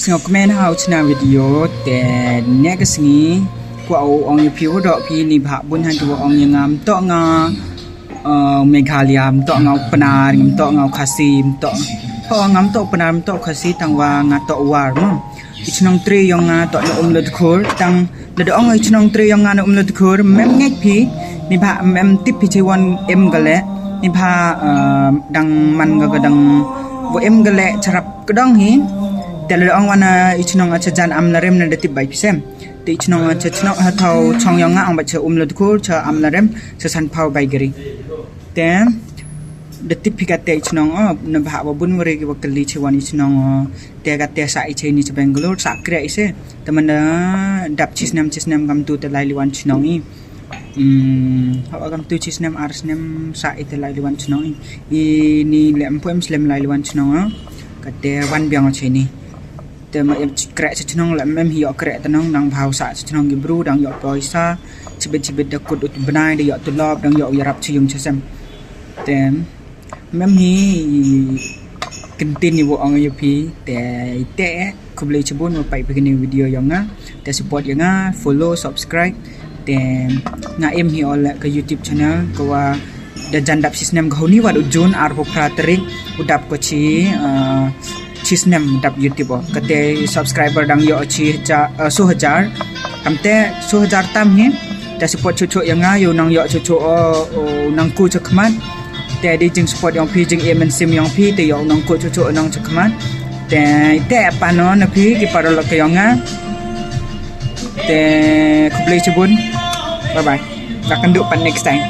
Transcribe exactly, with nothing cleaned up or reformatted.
Sngewkmen ha u chna video te ne ka sngi kwah u ong ïa phi u doh phi ni bha bun ha ki wa ong ïa nga mtok nga uh, Meghalaya mtok nga u Pnar mtok nga u Khasi mtok. Ho nga mtok Pnar mtok Khasi tang wa nga tok war mo. I chnong tri yong nga tok na Umladkhur tang lada ong i chnong tri yong nga na Umladkhur mem ngek phi ni bha mem tip phi chi wan em gale ni bha uh, dang man ga dang wa em gale charap kedong hi. Te lada ong wana i chnong acha jan Amlarem na da tip bai phi sem. Te i chnong acha chnong ha thau chong yong nga ong ba cha Umladkhur cha Amlarem cha Sanphaw bai gari. Te da tip phi kate i chnong o na bha ba bun wari ki wa kali chi wan i chnong o. Te kate sa i chi ni cha Bangalore sa kre i se. Te man da dap chi snem chi snem kam tu te lai li wan chnong i. Hmm, hawa kam tu chi snem ar snem sa i te lai li wan chnong i. I ni le em pu em slem lai li wan chnong o. Kate wan biang o chi ni. Te ma em krek cha chnong la mem hi ïoh krek ta nong dang bha u sah cha chnong ki bru dang ïoh poisa chibit chibit da kut u bnai da ïoh tulop dang ïoh u yarap cha yung cha sem. Te mem hi continue wa ong ïa phi te te khublei chibun wa pai phi kini video yong nga te support yong nga follow subscribe te nga em hi ole ka YouTube channel ka wa da jan dap chi snem ka huni wat u June ar phu phra tarik u dap ko chi uh, chi snem dap YouTube o kate subscriber dang yo chi ja uh, so hajar kamte so hajar tam hi te support chu chu ya nga yo nang yo chu chu o nang ku chu khmat te di jing support yong phi jing em sim yong phi te yo nang ku chu chu nang chu khmat te te pa no na phi ki paralok yong nga te khublei chibun bye bye ka kan du pan next time